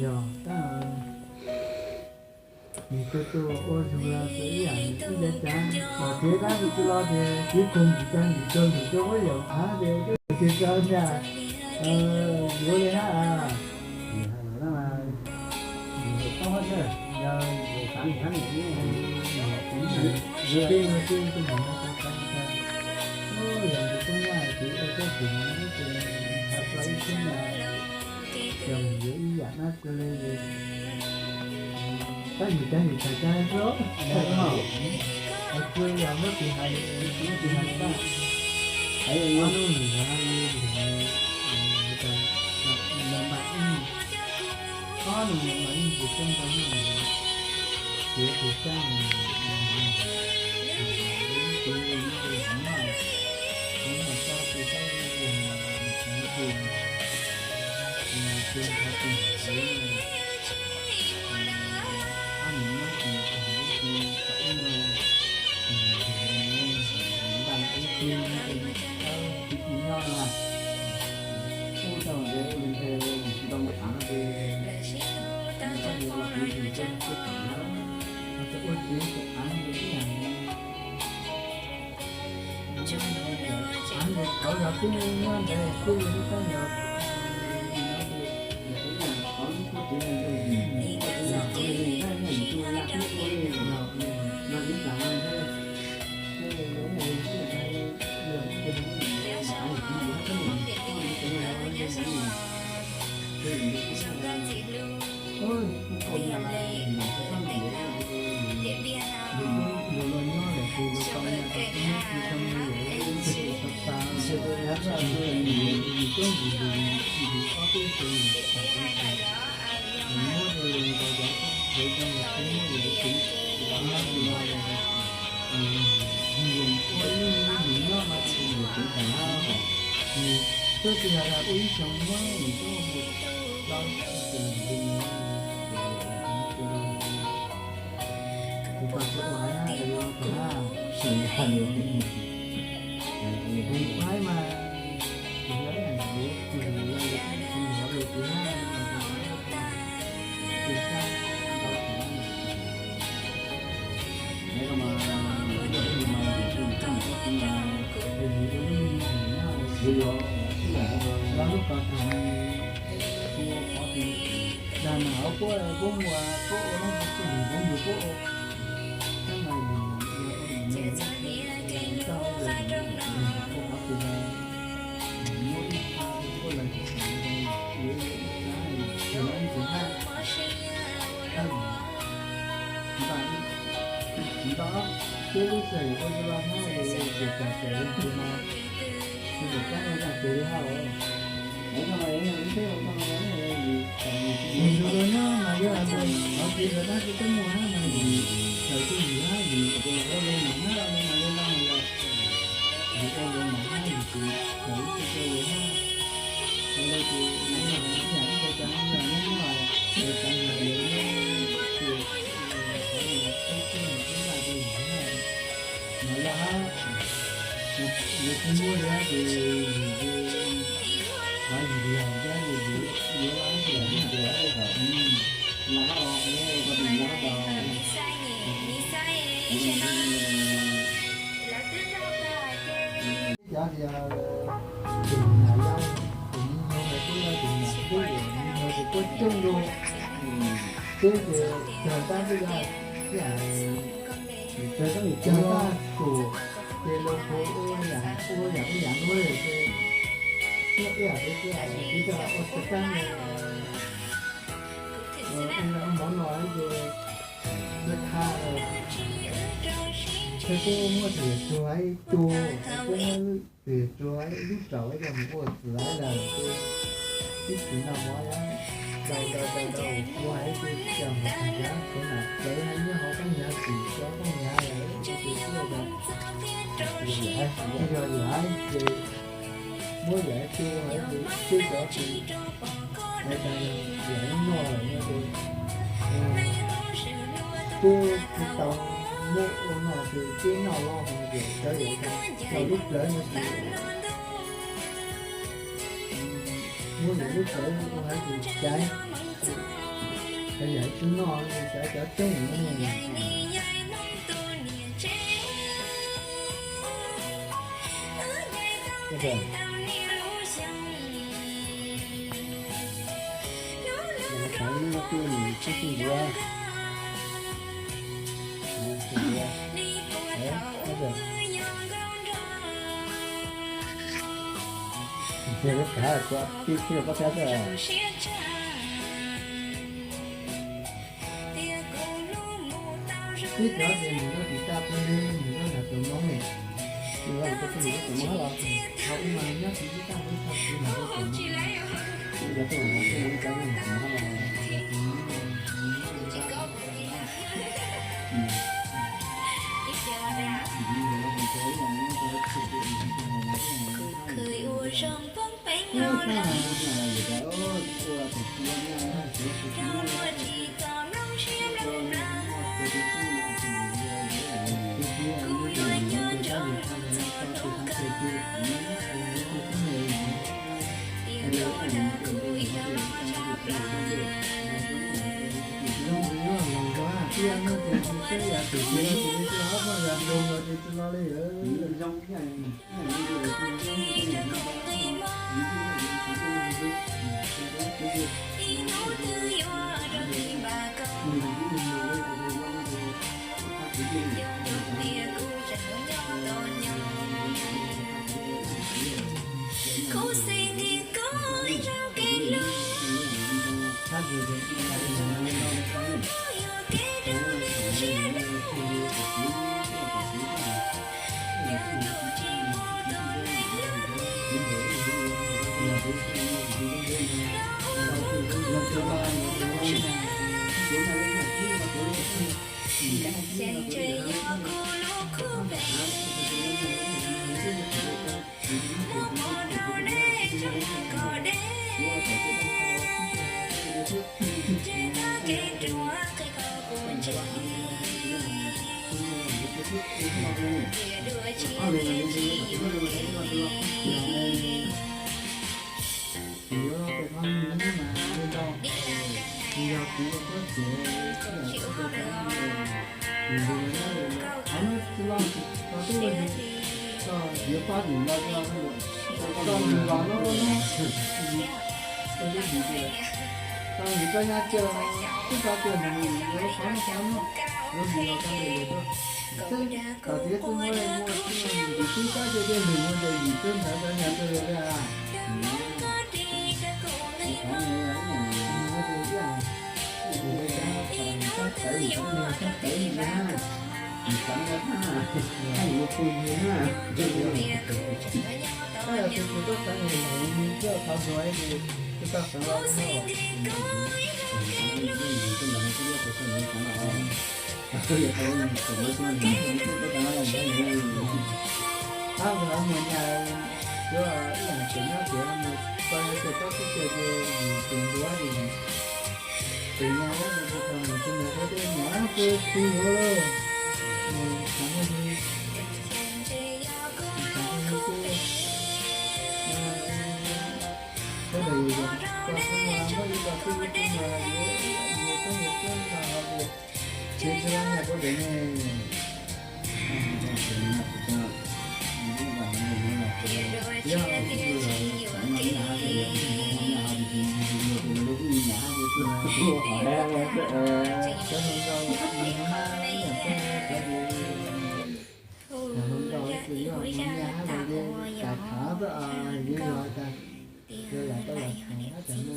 Yog, nws tus tus ua zus los tus ib yam nws ib yam cas, los kev dab tus tus los ces kev khoom tsis tag nws tug nws tug muab yam thav ces twb tias txawv nyias yuav li hab. Thaum no mas yus tau hab, yog yus xav nws hab nws, yus tej ua tej tus mus no tau tau tau, yog yus tub nyab ces ua tau tus mus no ces thav tau ib tug no, yog mus yuav ib yam dab tsi li. Tab yus cov yus txhais cai xwb, hais txog yog muab tus hais, muab tus hais tag, hais ua nuj nws hais li, los mas ib, ob nus mas ib ntsis coj ntau, ces tus caj nws, tus tus nws, nws mas caj tus tab tus tus tus tus tus Ua ib lub nyob mas tus nws kuv tau hab, nws twb tsis yog ua ib xyoo muab nws tuaj mus tau tus nws tus tus tus tus tus tus tus tus tus tus tus tus tus tus tus tus tus Nto, peb lub sij hawm ua zoo los hab, ces txog sawv daws no, tsis tau kab no zaj kev li hab os. Nws tus los nyob mas yog qhov kev zov dab tsi twb muaj hab mas yus txawm twj ywm hab yus ua zoo mas hab mas li no yog yus ua zoo mas hab yus tsis txawm ib tug rau yus hab. Ua li ces ib yam ib co cov nyob nyob, cov nyob nyob ces qhov li peb tug nyob rau yus hab. Mas los hab, yus tsis muaj li hab ces yus, qhov yus los thiab yus yuav los hab ces yus los hab los hab los hab los hab. Cov tias tus niam yau, tus me nyuam ntawd twb yog tus niam xwb, tus me nyuam ces tuaj coob dua, twb ces txog tab twb yog, txog tab nim txog tab tus, ces los kuv ua yam ua yam ua yam luaj ces, ib yam peb twb tsis tau ua txog kab no, ua mov no ces, ua tha, thiab kuj muaj tus yuav tsuag ib tug, thiab tus yuav tsuag ib lub tsaus ib yam mus ua txiv lawm ces, ib txiv no mov yog Rau rau rau rau, ua hais tias tsis yog mus tag yav, kuv mam plawv hais nyob hauv qab nyav, tsis cov qab nyav lawm, ua tus tuaj rau. Yog yog hais ces muab yam tu hais ces twb cov tsis hais tas yam noj lawm no ces twb tsis tau muab ua no ces twb noj los hos ces cov yam tau lub plawv no ces muab yam lub plawv ua hais ces caiv, cov yam tsis noj xav cov tseeb no. Ntawd lub kav kuv tib txhij pob txhab xwb. Tib cov ces nws nyob tsis tag, peb nws nyob nram tus Hmoob li. Nws nyob tus Hmoob los, qhov ub mas nyob tsis tag, peb txhob tsis nyob tus Hmoob. Nyob tus Hmoob, nyob tus Hmoob los. Yuav los pem qhov nws mas li ntau, nws yog kuv ua tuab tsev, kuv ua tuab tsev, nws nws nws nws qhov no tsis los tsis tau tub, tau yuav pab nws los tsis los, tau nws los no no, tau nws tau nyab cia, twb tau cia nws yuav qhov no qhov no, yuav nws los tau nws los tau. Teb, kom txiv tub muab muaj txiv tub kab cia cia nws muaj ces yim tub ntawd tau nyab cia los tau. Tab sis mus nyas, yuav ib yam tseem nyob tias mus tau yog tias tau txij tias ces yus tseem ntuav ces tseem nyas, tsis nyas tau tej nyas peb tsis yuav lauj. Mus txog mus txog mus txog sawv daws yuav yog tau xwb mas muaj ib co twb ib tug mas yuav yuav txhob yuav txhob nqa hauv tias tsis tsis nyas puas dev ne. Cov hluas nkauj mas nws hab ib yam peb cov, cov hluas nkauj ces yog nws nyiam hab los ces kam tham xwb, yog yog tas, yog lam tau lam tham hab tas no.